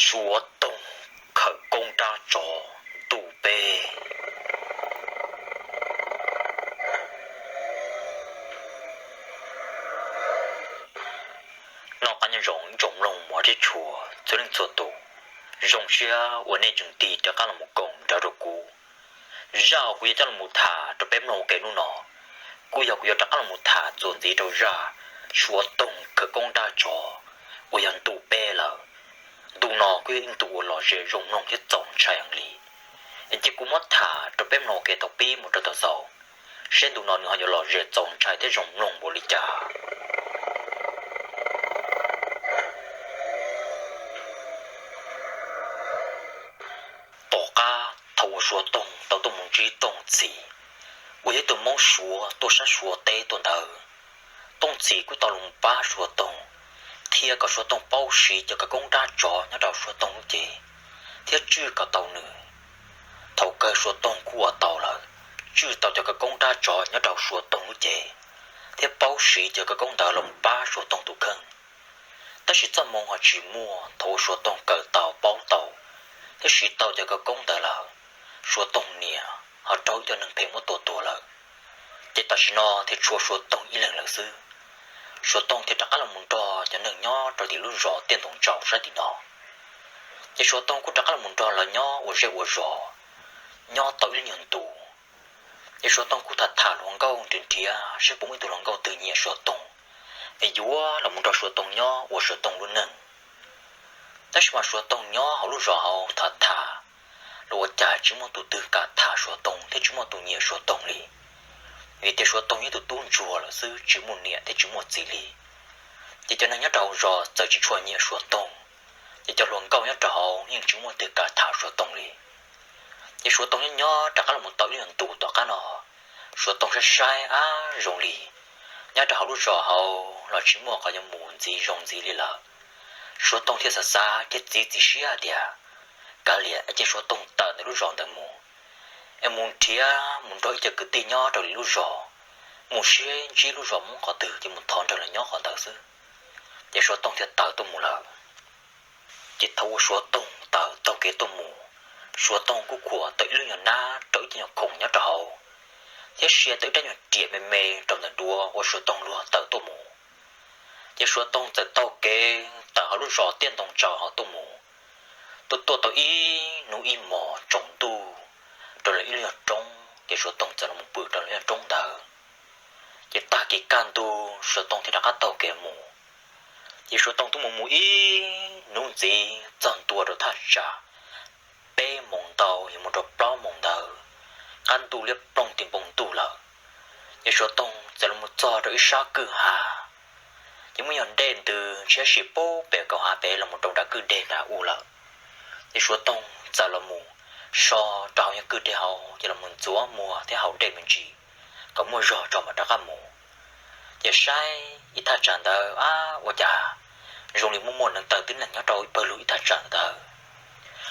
Suav Toog khawm koob nrab tsov ntuj peb. Noj qab nyob zoo ib tsoom mloog mov thiab tshua txhua leej txhua tus, zoo siab uas nej tseem tig rov qab los mus koom nrog rau kuv. Zaj uas kuv yuav coj los mus tham rau peb mloog ua ke hnub no, kuj yog kuv yuav rov qab los mus tham txuas ntxiv rau zaj Suav Toog khawm koob nrab tsov uas yog ntu peb lawm. Ntu no kuj yog ib ntu uas lom zem zoo mloog thiab txaus ntshai heev li. Es cia kuv muab tham rau peb mloog ua ke thaum pib mus rau thaum xaus, seb ntu no nws ho yuav lom zem txaus ntshai thiab zoo mloog npaum li cas. Tom qab thaum uas Suav Toog tau tuaj mus ntsib Tooj Txhis, uas yog ib tug Hmoob Suav tuaj sab Suav teb tuaj ntawd, Tooj Txhis kuj tau los pab Suav Toog, qhia kom Suav Toog paub siv cov khawv koob nrab tsov nyob rau Suav Toog lub cev, thiab tswj kom tau nws. Thaum kawg Suav Toog kuj ua tau lawm, tswj tau cov khawv koob nrab tsov nyob rau Suav Toog lub cev, thiab paub siv cov khawv koob ntawd los pab Suav Toog tus kheej. Tab sis txoj hmoo ho tsis muaj thaum uas Suav Toog kawm tau paub tau thiab siv tau cov khawv koob ntawd lawm, Suav Toog niam ho raug ib co neeg phem muab tua tuag lawm. Ces tam sim no thiaj tshuav Suav Toog ib leeg lawm xwb. Suav Toog thiaj rov qab los mus nrog cov neeg nyob rau tim lub zos Tiaj Ntoo Tsau sab tim no. Ces Suav Toog kuj rov qab los mus nrog lawv nyob ua zej ua zos, nyob tau ib lub nyuag ntu. Ces Suav Toog kuj tham tham hluas nkauj nrhiav nrhiav seb puas muaj ib tug hluas nkauj twg nyiam Suav Toog, es yuav los mus nrog Suav Toog nyob ua Suav Toog lub neej. Tab sis mas Suav Toog nyob hauv lub zos hauv tham tham los ua cas tsis muaj tus twg kam tham Suav Toog thiab tsis muaj tus nyiam Suav Toog li. Vim tias Suav Toog yog ib tug tub ntsuag lawm xwb, tsis muaj niam thiab tsis muaj txiv li. Ces cov neeg nyob rau hauv zos txawm tsis tshua nyiam Suav Toog, ces cov hluas nkauj nyob rau hauv yeej tsis muaj twg kam tham Suav Toog li. Ces Suav Toog nyob nyob rov qab los tau ib lub ntu tom qab no, Suav Toog saib saib ab zoo li nyob rau hauv lub zos hauv los tsis muaj qhov yuav mus ntxiv zoo ntxiv li lawm. Suav Toog thiaj xav xav thiab txiav txim siab tias kav liam es cia Suav Toog tawm ntawm lub zos ntawd mus, es mus nrhiav mus nrog ib co kwv tij nyob rau lwm lub zos, mus sib ntsib lub zos Hmoob qhov twg ces mus thov nrog lawv nyob qhov ntawd xwb. Ces Suav Toog thiaj tawm tuaj mus lawm. Ces thaum uas Suav Toog tawm taug kev tuaj mus, Suav Toog kuj khuam tau ib lub nyuag nab rau ib co nyuag khoom nyob rau hauv, thiab sia tau ib rab nyuag riam me me rau ntawm duav uas Suav Toog luag tawm tuaj mus. Ces Suav Toog txawm taug kev tawm hauv lub zos Tiaj Ntoo Tsau hauv tuaj mus, tuaj tuaj tau ib hnub ib hmos tsaus ntuj rau lawv ib lub nyuag roob, ces Suav Toog txawm los pw rau lub nyuag roob ntawd. Ces tag kis kaj ntug Suav Toog thiaj rov qab taug kev mus. Ces Suav Toog twb mus mus ib hnub ntxiv txog ntua rau thaj tsam peb moos ntau yuav mus rau plaub moos ntawd, qab ntuj liab ploog ti npoo ntuj lawm. Ces Suav Toog txawm los mus txog rau ib sab kwj ha, ces muaj nyuag dej ntws ntshiab si pub pem kaum hav pem los mus rau nram kwj deg nram u lawm. Ces Suav Toog txawm los mus so rau hauv nyuag kwj deg hauv, ces los mus ntxuav muag thiab haus dej me ntsis kom muaj zog tso mam rov qab mus. Ces saib ib thaj tsam ntawd ab ua cas zoo li muaj muaj neev taw twb neeg nyob rau pawg lug ib thaj tsam ntawd.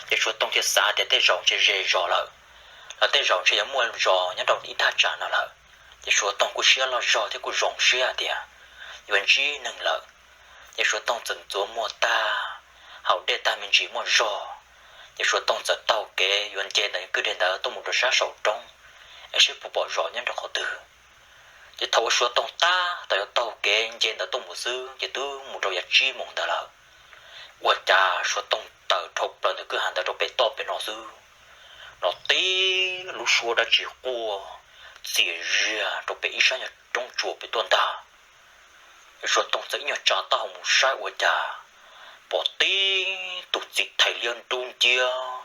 Ces Suav Toog thiaj xav tias tej zaum ntshe ze zog lawm, los tej zaum ntshe yuav muaj zog nyob rau ib thaj tsam no lawm. Ces Suav Toog kuj siab loj zog thiab kuj zoo siab tias yuav ntsib neeg lawm. Ces Suav Toog txawm ntxuav muag tag, haus dej tag me ntsis muaj zog, ces Suav Toog txawm taug kev yuav nce ntawm kwj deg ntawd tuaj mus rau sab saum roob, es seb puas pom zos nyob rau qhov twg. Ces thaum uas Suav Toog tab tom yuav taug kev nce ntawd tuaj mus xwb ces twb mus rau yav tsib moos ntawd lawm. Ua cas Suav Toog tawm dhau plaws ntawm kwj ha ntawd rau pem toj pem no xwb, no tib lub suab dab tsi quaj txias zias rau pem ib sab nyuag roob tsua pem tuaj ntag. Suav Toog txawm ib nyuag tsa taub hau mus saib ua cas pom tib tug txiv thais liab dub nciab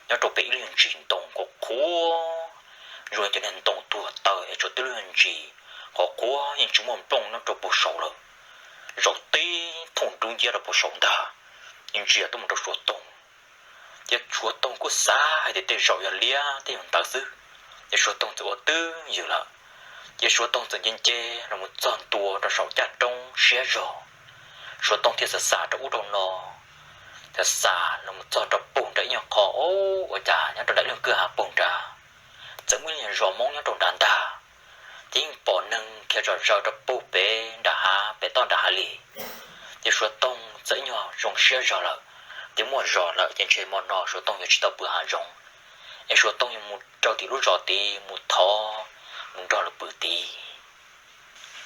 nyob rau pem ib lub nyuag ntsis ntoo qhuav qhuav, zoo li cov niag ntoo tuag taw es tshuav tib lub nyuag ntsis qhuav qhuav yeej tsis muaj nplooj nyob rau puag saud lawm. Zaum tib thooj dub nciab rau puag saud ntag, ntsia tuaj mus rau Suav Toog. Ces Suav Toog kuj xav hais tias tej zaum yog liab tej yog ntawd xwb, ces Suav Toog txawm ua twj ywm lawm. Ces Suav Toog txawm nce nce los mus txog ntua rau saum caj roob siab zog. Suav Toog thiaj xav xav rau ub rau no, xav xav los mus txog rau puag nram ib nyuag qho, ua cas nyob rau nram ib lub kwj ha puag nrad txawm muaj ib lub nyuag zos Hmoob nyob rau nrad ntag. Ces yeej pom neeg khiav zom zaws rau puag pem nram hav, pem toj nram hav li. Ces Suav Toog txawm ib nyuag zoo siab zog lawm, Ces muaj zos lawm ces ntshe hmo no Suav Toog yuav tsis tau pw hav zoov, es Suav Toog yuav mus rau tim lub zos tid mus thov mus nrog lawv pw tid.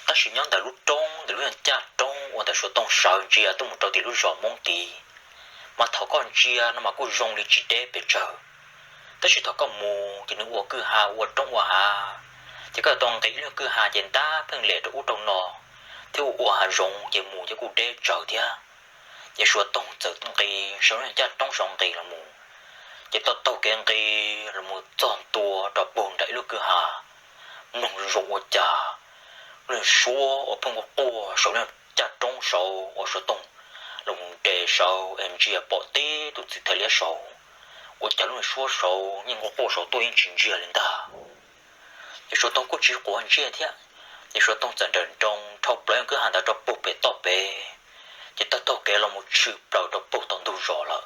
Tab sis nyob ntawm lub roob ntawm lub nyuag caj roob uas ntawm Suav Toog sawv ntsia tuaj mus rau tim lub zos Hmoob tid, mas thaum koj ntsia no mas kuj zoo li tsis deb pes tsawg, tab sis thaum koj mus ces nws ua kwj ha ua roob ua hav, ces koj yuav tau nqis ib lub kwj ha ces ntab pheej lem rau ub rau no thiab ua ua hav zoov ces mus ces kuj deb tsawg thiab. Ces Suav Toog txawm nqis saum lub nyuag caj roob saud nqis los mus, ces tau taug kev nqis los mus txog ntua rau puag nram ib lub kwj ha, mloog zoo ua cas lub nyuag suab uas pheej quaj quaj saum lub nyuag caj roob saud uas Suav Toog los mus nres saud es ntsia pom tib tus txiv thais liab saud, ua cas lub nyuag suab saud yeej quaj quaj saud tuaj yeej tsis ntsiag li ntag. Ces Suav Toog kuj tsis quav ntsej thiab, ces Suav Toog txawm nrawm nroos dhau plaws kwj ha ntawd rau puag pem toj pem, ces taug taug kev los mus tshwm plaws rau puag tom ntug zos lawm.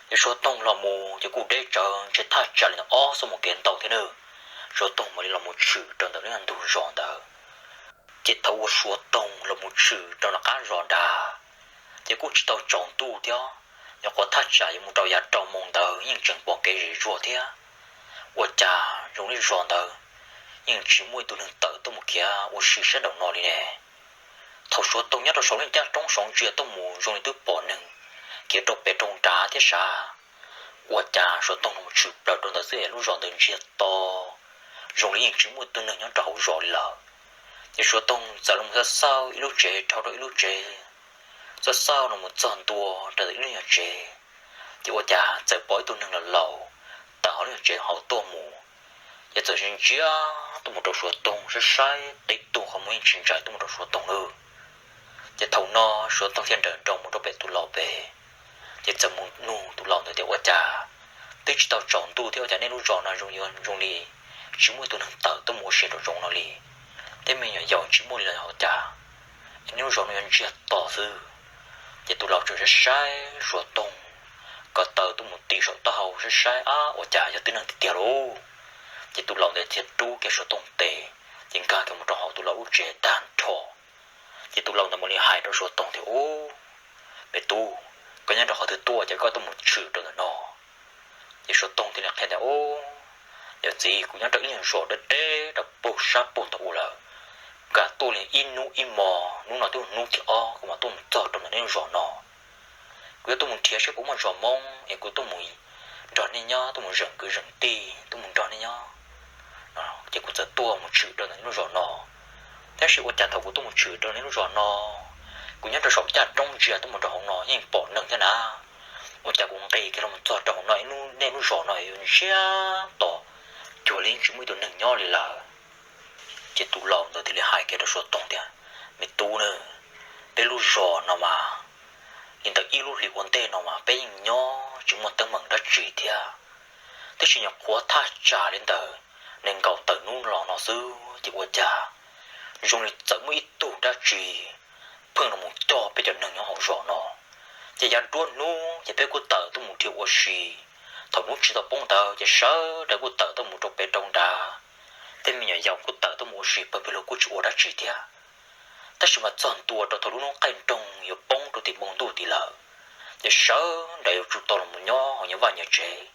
Ces Suav Toog los mus ces kuj deb tsawv ntshe thaj tsam li ntawm ob xuab moos kev ntau thiab nawb, Suav Toog mam li los mus tshwm rau ntawm lub ntug zos ntawd. Ces thaum uas Suav Toog los mus tshwm rau nram qab zos nrad, ces kuj tsis tau tsaus ntuj thiab, nyuam qhuav thaj tsam yuav mus rau yav rau moos ntawd yeej tseem pom kev zem zuag thiab. Ua cas zoo li zos ntawd yeej tsis muaj ib tug neeg tawm tuaj mus khiav ua si sab nraum no li ne. Thaum Suav Toog nyob rau saum lub caj roob saud ntsia tuaj mus zoo li twb pom neeg khiav rau pem rau nrad thiab sav. Ua cas Suav Toog los tshwm plaws rau ntawd xwb es lub zos ntawd ntsiag to, zoo li yeej tsis muaj ib tug neeg nyob rau hauv zos li lawm. Ces Suav Toog txawm los mus xauj xauj ib lub tsev dhau rau ib lub tsev, xauj xauj los mus txog ntua rau ntawm ib lub nyuag tsev, ces ua cas txawm pom ib tug neeg laus laus tawm hauv lub nyuag tsev hauv tuaj mus. Ces txawm ntsia tuaj mus rau Suav Toog saib saib qis tug qhov muag yeej tsis ntsais tuaj mus rau Suav Toog lawm. Ces thaum no Suav Toog thiaj nrawm nroos mus rau pem tus laus pem, ces txawm mus nug tus laus ntawd tias ua cas twb tsis tau tsaus ntuj thiab ua cas nej lub zos no zoo li tsis muaj ib tug neeg tawm tuaj mus ua si nraum zoov no li, thiab me nyuam yaus tsis muaj li los ua cas es nej lub zos no yuav ntsiag to xwb. Ces tus laus txawm saib saib Suav Toog ko taw tuaj mus ti saum taub hau saib saib ab ua cas yog tib neeg tiag tiag lauj. Ces tus laus ntawd thiaj rub kiag Suav Toog tes, ces nkag kiag mus rau hauv tus laus lub tsev tag nrho. Ces tus laus ntawd mam li hais rau Suav Toog tias ub, me tub, koj nyob rau qhov twg tuaj ces koj tuaj mus tshwm rau ntawm no? Ces Suav Toog thiaj li qhia tias ub, yawm txiv, kuv nyob rau ib lub zos deb deb rau puag sab puag ntawm ub lawm, kam tuaj li ib hnub ib hmo, hnub no twb hnub thib ob kuv mam tuaj mus txog rau ntawm nej lub zos no. Kuv yuav tuaj mus nrhiav saib puas muaj zos Hmoob es kuv tuaj mus nrog nej nyob, tuaj mus zeem kwv zeem tij, tuaj mus nrog nej nyob, ces kuv txawm tuaj mus tshwm rau ntawm nej lub zos no. Tab sis ua cas thaum kuv tuaj mus tshwm rau nej lub zos no, kuv nyob rau saum caj roob ntsia tuaj mus rau hauv no yeej pom neeg thiab na. Ua cas kuv nqis kiag los txog rau hauv no nej lub zos no yuav ntsiag to, cuag li yeej tsis muaj ib tug neeg nyob li lawm. Ces tus laus ntawd thiaj li hais kiag rau Suav Toog tias me tub na, peb lub zos no mas li ntawm ib lub hlis ua ntej no mas peb yeej nyob tsis muaj teeb meem dab tsi thiab, tab sis nyuam qhuav thaj tsam li ntawm nees nkaum tawm hnub los no xwb ces ua cas zoo li txawm muaj ib tug dab tsi pheej los mus coj peb cov neeg nyob hauv zos no. Ces yav nruab hnub ces peb kuj tawm tuaj mus dhia ua si, thaum hnub tsis tau poob ntawd ces sawv daws kuj tawm tuaj mus rau pem rau nrad, tej me nyuam yaus kuj tawm tuaj mus ua si pawg pawg lug kuj tsis ua dab tsi thiab. Tab sis mas txog ntua rau thaum lub hnub qaij nroog yuav poob rau tim npoo ntuj tid lawm, ces sawv daws yuav tsum tau los nyob hauv nyias vaj nyias tsev,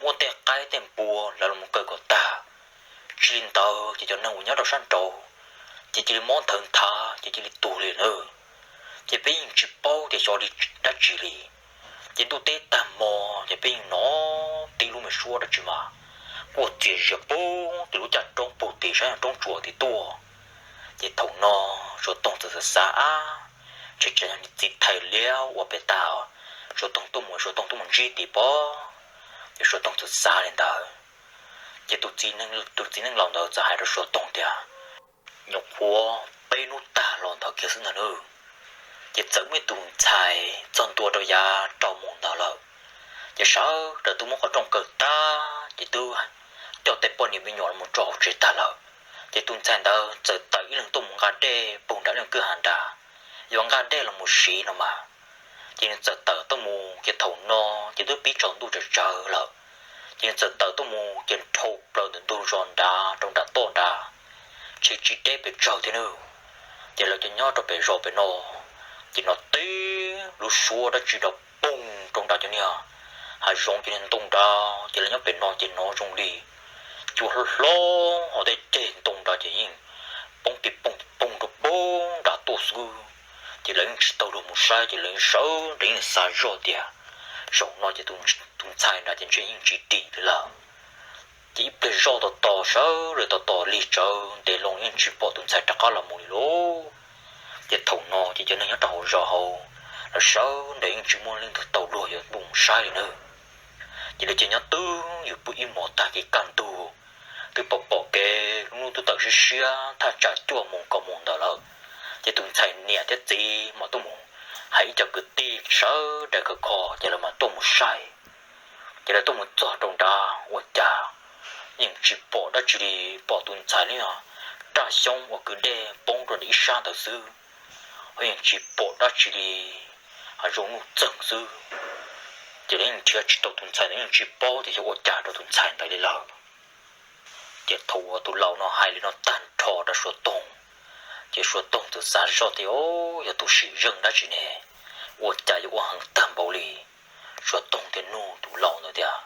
muab tej qaib tej npua lawv los kaw kom tag. Tsis li ntawd ces cov neeg uas nyob rau sab nraud ces cia li mob nthawv nthav ces cia li tuag li na. Ces peb yeej tsis paub tias xyov li dab tsi li. Ces ntuj teb tag hmo ces peb yeej hnov tib lub me suab dab tsi mas quaj txias zias poob tim lub caj roob puag tim sab roob tsuas tid tuaj. Ces thaum no Suav Toog txawm xav xav ab, ntshe tseem yog niag txiv thais liab ua pem tag, Suav Toog tuaj mus, Suav Toog tuaj mus ntsib tim pob. Ces Suav Toog txawm xav li ntawd. Ces tus txiv neej laus ntawd txawm hais rau Suav Toog tias nyuam qhuav peb hnub tag los ntawd kiag xwb ntag nawb, ces txawm muaj ib tus ntxhais txog ntua rau yav rau moos ntawd lawm, ces sawv daws twb muab qhov rooj kaw tag ces twb coj tej poj niam me nyuam los tso hauv tsev tag lawm. Ces tus ntxhais ntawd txawm tawm ib leeg tuaj mus nqa dej puag nram leej kwj ha nrad, yuav nqa dej los mus siv no mas. Ces nws txawm tawm tuaj mus ces thaum no ces twb pib tsaus ntuj tsawv tsawv lawm. Ces nws txawm tawm tuaj mus ces nrhau plaws ntawm ntug zos nrad rau nram toj nrad, tsev tsis deb pes tsawg thiab nawb. Ces lawv cov nyob rau pem zos pem no ces hnov tib lub suab dab tsi nrov poog rau nrad cov niag hav zoov cov niag ntoo nrad, ces lawv nyob pem no ces hnov zoo li cua hlob hlob hauv tej ceg ntoo nrad ces yeej poob pij poog pij poog rau poob nrad tuaj xwb. Ces lawv yeej tsis tau luag mus saib, ces lawv sawv daws yeej xav zoj tias zaum no ces tus ntxhais nrad ces ntshe yeej tsis dim li lawm. Ces ib pliag zoj tos tos sawv daws tos tos lig tsawv ntev loo yeej tsis pom tus ntxhais rov qab los mus li lauj. Ces thaum no ces cov neeg nyob rau hauv zos hauv los sawv daws yeej tsis muaj leej twg tau luag yuav mus saib li nawb. Ces lawv cia nyob twb yus pw ib hmos tag kis kaj ntug, twb pom pom kev lub hnub twb tawm siab siab thaj tsam cuaj moos kaum moos ntawd lawm. Ces tus ntxhais niam thiab txiv mas tuaj mus hais ib co kwv tij sawv daws khov kho ces lawv mas tuaj mus saib. Ces lawv tuaj mus txog rau nrad ua cas yeej tsis pom dab tsi li, pom tus ntxhais li raj xyoob uas kwv dej poob rau ntawm ib sab ntawd xwb, ho yeej tsis pom dab tsi li, hav zoov nuj txeeg xwb. Ces lawv yeej nrhiav tsis tau tus ntxhais ntawd, yeej tsis paub tias yog ua cas rau tus ntxhais ntawd li lawm. Ces thaum uas tus laus no hais li no tag nrho rau Suav Toog, ces Suav Toog txawm xav zoj tias, Au, yog tus sim zeej dab tsi ne? Ua cas yuav ua heev tag npaum li? Suav Toog thiaj nug tus laus ntawd tias,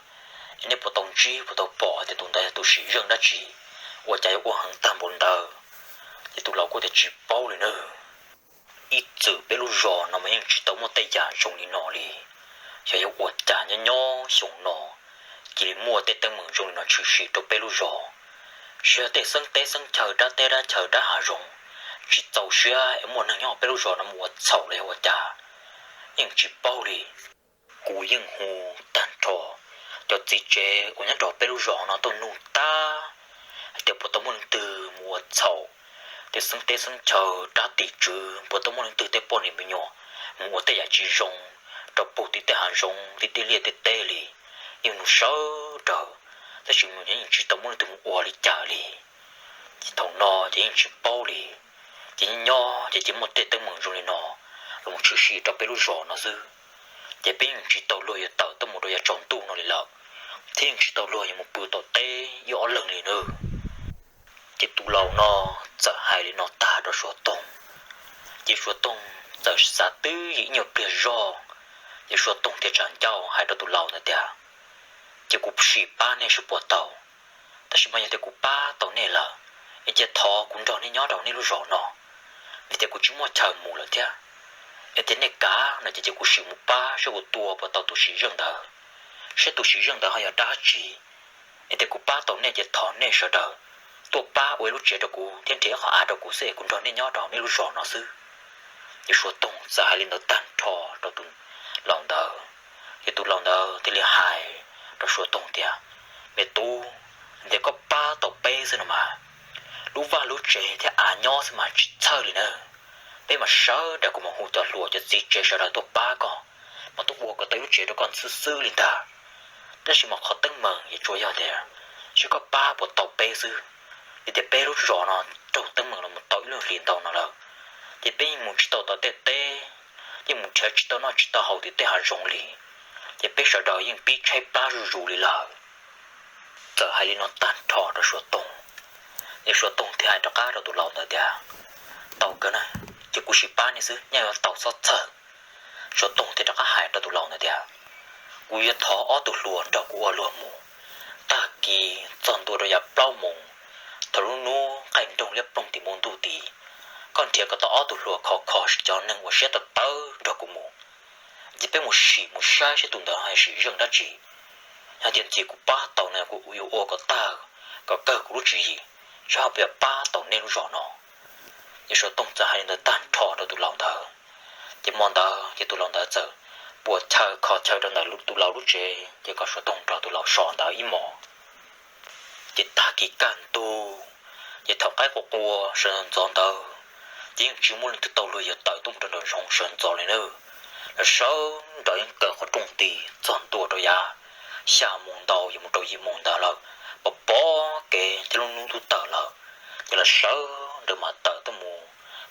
Nej puas tau ntsib puas tau pom tias tus ntawd yog tus sim zeej dab tsi, ua cas yuav ua heev tag npaum ntawd? Ces tus laus kuj tias, Tsis paub li nawb. Ib txwm peb lub zos no mas yeej tsis tau muaj tej yam zoo li no li. Xyov yog ua cas nyob nyob xyoo no cia li muaj tej teeb meem zoo li no tshwm sim rau peb lub zos. Xyov yog tej xeeb teb xeeb chaw, dab teb dab chaw, dab hav zoov tsis txaus siab es muaj neeg nyob peb lub zos no mus ua txhaum los yog ua cas, yeej tsis paub li. Kuv yeej hu tag nrho cov txiv tsev uas nyob rau peb lub zos no tuaj nug tag hais tias puas tau muaj leej twg mus ua txhaum tej xeeb teb xeeb chaw, dab tim tswv, puas tau muaj leej twg tej poj niam me nyuam mus ua tej yam tsis zoo rau puag tim tej hav zoov, tim tej liaj tej teb li. Yeej nug sawv daws, tab sis mas yeej tsis tau muaj leej twg mus ua li cas li. Ces thaum no ces yeej tsis paub li. Ces nyob nyob ces cia muaj tej teeb meem zoo li no los tshwm sim rau peb lub zos no xwb. Ces peb yeej tsis tau luag yuav tawm tuaj mus rau yav tsaus ntuj no li lawm, thiab yeej tsis tau luag yuav mus pw tom teb ib ob leeg li nawb. Ces tus laus no txawm hais li no tag rau Suav Toog, ces Suav Toog txawm xav twb ib nyuag pliag zog, ces Suav Toog thiaj tsa ncauj hais rau tus laus ntawd tias, Ces kuv sim pab nej seb puas tau, tab sis mas yog tias kuv pab tau nej lawm, es cia thov kuv nrog nej nyob rau nej lub zos no. Vim tias kuv tsis muaj chaw mus lawm thiab. Es tias nej kav no ces cia kuv sim mus pab seb kuv tua puas tau tus sim zeej ntawd, seb tus sim zeej ntawd ho yog dab tsi. Es tias kuv pab tau nej ces thov nej sawv daws tuaj pab ua ib lub tsev rau kuv thiab nrhiav ib qho av rau kuv xwb es kuv nrog nej nyob rau nej lub zos no xwb. Ces Suav Toog txawm hais li ntawd tag nrho rau tus laus ntawd, ces tus laus ntawd thiaj li hais rau Suav Toog tias, Me tub, tias koj pab tau peb xwb no mas, lub vaj lub tsev thiab av nyob xwb mas tsis txhawj li nawb. Peb mas sawv daws kuv mam hu cov hluas cov txiv tsev sawv daws tuaj pab koj, mas tuaj ua kom tau ib lub tsev rau koj xwb xwb li ntag. Tab sis mas qhov teeb meem yeej tsuas yog tias, seb koj pab puas tau peb xwb. Vim tias peb lub zos no raug teeb meem los tau ib lub hlis ntau no lawm, ces peb yeej mus tsis tau tom tej teb, yeej mus nrhiav tsis tau noj tsis tau haus tim tej hav zoov li, ces peb sawv daws yeej pib tshaib plab zuj zus li lawm. Txawm hais li no tag nrho rau Suav Toog, es Suav Toog thiaj hais rov qab rau tus laus ntawd tias, Tau kawg na, ces kuv sim pab nej xwb, nej yuav tau txhob txhawj. Suav Toog thiaj rov qab hais rau tus laus ntawd tias, Kuv yuav thov ob tug hluas nrog kuv ua luag mus. Tag kis txog ntua rau yav plaub moos, thaum lub hnub qaij nroog liab ploog tim npoo ntuj tid, koj nrhiav kom tau ob tug hluas khov kho cov neeg uas siab tawv tawv nrog kuv mus, ces peb mus sim mus saib seb tus ntawd ho yog sim zeej dab tsi. Yog tias ntxim kuv pab tau no kuv yuav ua kom tag, kom kawg kuv lub tswv yim, seb ho puas yuav pab tau nej lub zos no. Ces Suav Toog txawm hais li ntawd tag nrho rau tus laus ntawd, ces hmo ntawd ces tus laus ntawd txawm puas chaw kho chaw rau ntawm tus laus lub tsev, ces kom Suav Toog nrog tus laus so ntawd ib hmos. Ces tag kis kaj ntug, ces thaum qaib qua qua sawv ntxov ntawd, ces yeej tsis muaj leej twg tau luag yuav tawm tuaj mus rau nraum zoov sawv ntxov li nawb. Lawv sawv nraud yeej kaw qhov rooj tid txog ntua rau yav xya moos ntau yuav mus rau yim moos ntawd lawm, pom pom kev thiab lub hnub twb tawm lawm, ces lawv sawv nraud mas tawm tuaj mus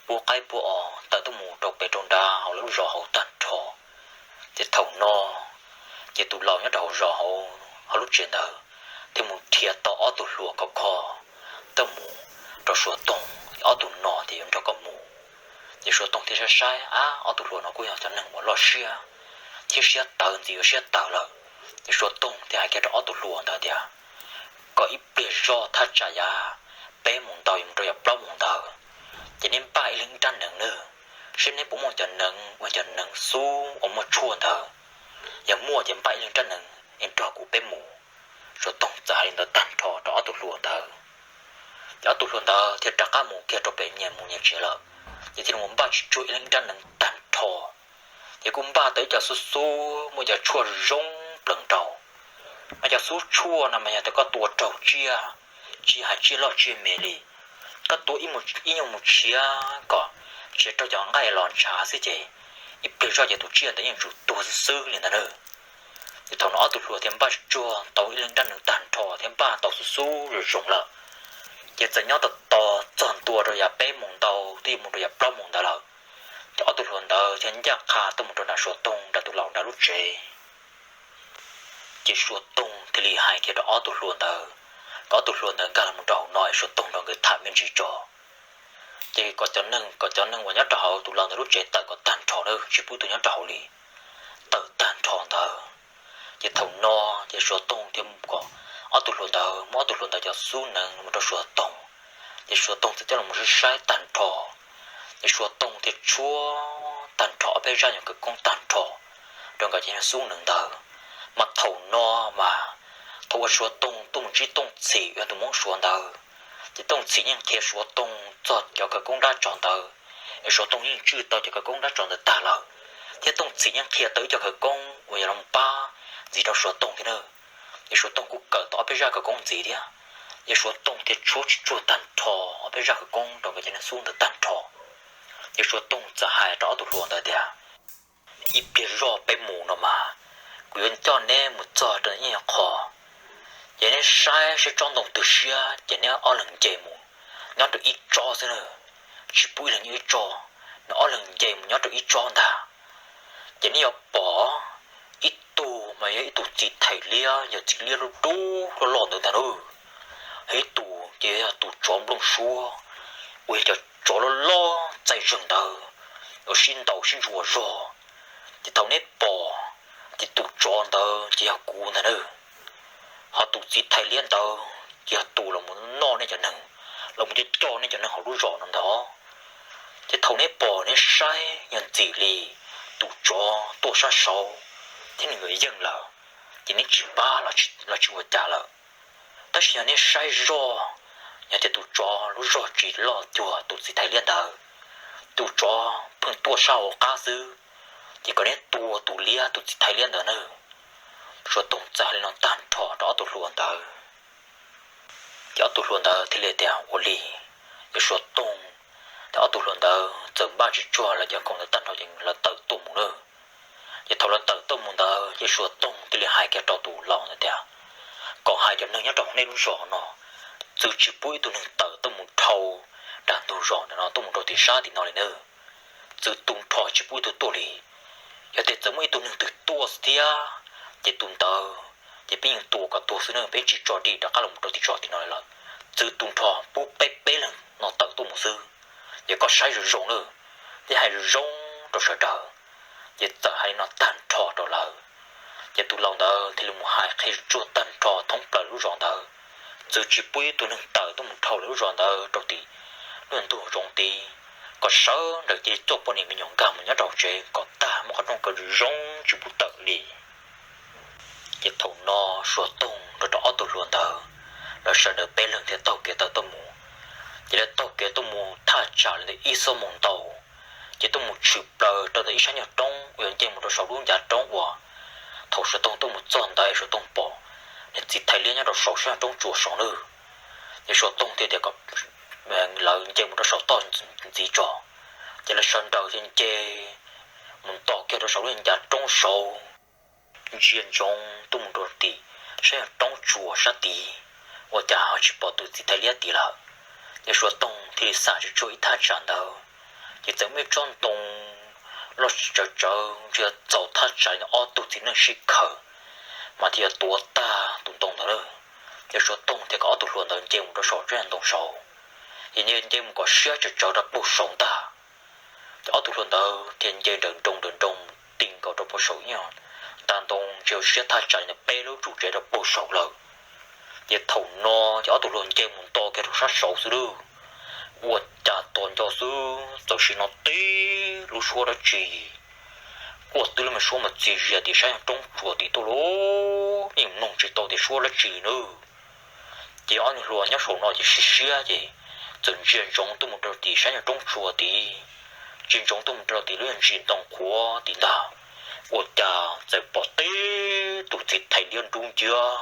pub qaib pub os, tawm tuaj mus rau pem rau nrad hauv lawv lub zos hauv tag nrho. Ces thaum no, ces tus laus nyob rau hauv zos hauv lub tsev ntawd thiaj mus nrhiav tau ob tug hluas khov kho tuaj mus rau Suav Toog, ob tug no ces yuav nrog koj mus. Ces Suav Toog thiaj saib saib, Ab, ob tug hluas no kuj yog cov neeg uas loj siab, thiab siab tawv ntxiv yuav siab tawv lawm. Ces Suav Toog thiaj hais kiag rau ob tug hluas ntawd tias, kom ib pliag zoj thaj tsam yav peb moos ntawd yuav mus rau yav plaub moos ntawd, ces neb npaj ib leeg ib rab hneev nawb, seb neb puas muaj cov hneev uas cov hneev xub uas muaj tshuaj ntawd. Yog muaj ces npaj ib leeg rab hneev es nrog kuv peb mus. Suav Toog txawm hais li ntawd tag nrho rau ob tug hluas ntawd, ces ob tug hluas ntawd thiaj rov qab mus kiag rau pem nyias mus nyias tsev lawm. Ces thiaj li mus npaj tsis tsuag ib leeg ib rab hneev tag nrho, ces kuj npaj tau ib co xub xub muaj cov tshuaj zoo plaws rau. Mas cov xub tshuaj no mas yog tias koj tua raug tsiaj, tsis hais tsiaj loj tsiaj me li, koj tua ib nyuag mus tshiav kom tsis raug cov nqaij los ntshav xwb ces ib pliag zoj ces tus tsiaj ntawd yeej tsum tuag xwb xwb li ntawd na. Ces thaum no ob tug hluas thiaj npaj tsuag tau ib leeg rab hneev tag nrho thiab npaj tau xub xub zoo zoo lawm, ces txawm nyob tos tos txog ntua rau yav peb moos ntau twb yuav mus rau yav plaub moos ntawd lawm, ces ob tug hluas ntawd thiaj ncaj qha tuaj mus rau nram Suav Toog nram tus laus nram lub tsev. Ces Suav Toog thiaj li hais kiag rau ob tug hluas ntawd, kom ob tug hluas ntawd nkag los rau hauv no es Suav Toog nrog nkawd tham me ntsis tso. Ces kom cov neeg, kom cov neeg uas nyob rau hauv tus laus ntawd lub tsev tawm kom tag nrho na, tsis pub tus nyob rau hauv li, tawm tag nrho ntawd. Ces thaum no ces Suav Toog thiaj kom ob tug hluas ntawd, muab ob tug hluas ntawd cov xub hneev mus rau Suav Toog. Ces Suav Toog txawm coj los saib tag nrho, ces Suav Toog thiaj tshuab tag nrho ob peb zaj nyuag khawv koob tag nrho rau nkawd cov xub hneev ntawd. Mas thaum no mas, thaum uas Suav Toog tuaj mus ntsib Tooj Txhim uas yog tus Hmoob Suav ntawd, ces Tooj Txhim yeej qhia Suav Toog txog cov khawv koob dab tsov ntawd, es Suav Toog yeej tswj tau cov khawv koob dab tsov ntawd tag lawm, thiab Tooj Txhim yeej qhia tau ib co khawv koob uas yog los pab ntxiv rau Suav Toog thiab na. Ces Suav Toog kuj kawm tau ob peb zaj khawv koob ntxiv thiab. Ces Suav Toog thiaj tshuab tsis tsuag tag nrho ob peb zaj khawv koob rau nkawd cov xub ntawd tag nrho. Ces Suav Toog txawm hais rau ob tug hluas ntawd tias, ib pliag zoj peb mus no mas, kuv yuav coj neb mus txog rau ib qho, ces neb saib seb tsob ntoo twg siab ces neb ob leeg nce mus nyob rau ib tsob xwb na, tsis pub ib leeg nyob ib tsob, neb ob leeg nce mus nyob rau ib tsob ntag. Ces neb yuav pom ib tug mas yog ib tug txiv thais liab, yog txiv liab loj loj loj ntawd ntag na, ib tug ces yog tus tsov nplooj suab uas yog cov tsov loj loj txaij zeeg ntawd uas sib ntaus sib ntsuas zog. Ces thaum neb pom, ces tus tsov ntawd ces yog kuv ntag na, ho tus txiv thais liab ntawd ces yog tus los noj nej cov neeg, los mus coj coj nej cov neeg hauv lub zos no ntag. Ces thaum neb pom neb saib yog ntxim li tus tsov tuaj sab saud thiab nws yuav yeej lawm, ces neb tsis pab los tsis ua cas lawm. Tab sis yog neb saib zoj, yog tias tus tsov lub zog tsis loj cuag tus txiv thais liab ntawd, tus tsov pheej tuaj sab hauv qab xwb, ces kom neb tua tus liab tus txiv thais liab ntawd na. Suav Toog txawm hais li no tag nrho rau ob tug hluas ntawd, ces ob tug hluas ntawd thiaj li tias ua li, ces Suav Toog, ces ob tug hluas ntawd txawm npaj tsis tsuag lawv cov khoom ntawd tag nrho ces lawv tawm tuaj mus na. Ces thaum lawv tawm tuaj mus ntawd ces Suav Toog thiaj li hais kiag rau tus laus ntawd tias, kom hais cov neeg nyob rau nej lub zos no, txwv tsis pub ib tug neeg tawm tuaj mus dhau nram ntug zos no tuaj mus rau tim sab tim no li na. Txwv tu nrho tsis pub ib tug tuaj li. Yog tias txawm muaj ib tug neeg twg tuaj thiab, ces tus ntawd ces peb yeej tua kom tuag xwb na, peb tsis tso dim rov qab los rau tim zos tim no li lawm. Txwv tu nrho pub peb peb leeg no tawm tuaj mus xwb. Ces koj saib zoo zoo na, thiab hais zoo zoo rau sawv daws. Ces txawm hais li no tag nrho rau lawv, ces tus laus ntawd thiaj li mus hais qhia tsuag tag nrho thoob plaws lub zos ntawd, txwv tsis pub ib tug neeg tawm tuaj mus dhau lawv lub zos ntawd rau tim lub ntug zoov tid, kom sawv daws cia li coj poj niam me nyuam nkag mus nyob rau hauv tsev kom tag, muab qhov rooj kaw zoo zoo tsis pub tawm li. Ces thaum no Suav Toog nrog rau ob tug hluas ntawd, lawv sawv daws peb leeg thiaj taug kev tawm tuaj mus. Ces lawv taug kev tuaj mus thaj tsam li ntawm ib xuab moos ntau, ces tuaj mus tshwm plaws rau ntawm ib sab nyuag roob uas yuav nce mus rau saum lub ncav roob uas thaum Suav Toog tuaj mus txog ntawd Suav Toog pom niag txiv thais liab nyob rau saum sab nyuag roob tsuas saud na. Ces Suav Toog thiaj tias kom lawv nce mus rau saum toj ntxiv tso. Ces lawv sawv daws thiaj nce mus nto kiag rau saum lub ncav roob saud, ntsia ntsoov tuaj mus rau tim sab nyuag roob tsuas sab tid, ua cas ho tsis pom tus txiv thais liab tid lawm. Ces Suav Toog thiaj li xam tsuag tsuag ib thaj tsam ntawd, ces txawm muaj ib tsob ntoo loj tsawv tsawv, ntshe yog txaus thaj tsam li ob tug txiv neej sib khaws mas thiaj yuav tuav tag tus ntoo ntawd lawm. Ces Suav Toog thiaj kom ob tug hluas ntawd nce mus rau saum tsob ntoo saud, ces nce nce mus kom siab tsawv tsawv rau puag saud ntag. Ces ob tug hluas ntawd thiaj nce nrawm nroos nrawm nroos mus tim nkaus rau puag saum ib tag ntoo ntsia siab thaj tsam li ntawm peb lub tsum tsev rau puag saum lawm. Ces thaum no ces ob tug hluas nce mus nto kiag rau sab saud xwb lauj, ua cas tos nco xwb txawm sim hnov tib lub suab dab tsi quaj twb lub me suab mas txias zias tim sab roob tsuas tim tuaj lauj, yeej mloog tsis tau tias suab dab tsi nawb. Ces ob niag hluas nyob saum no ces siab siab ces txawm ntsia ntsoov tuaj mus rau tim sab roob tsuas tid, ntsia ntsoov tuaj mus rau tim lub ntsis ntoo qhuav tid ntag, ua cas txawm pom tib tug txiv thais liab nrub nciab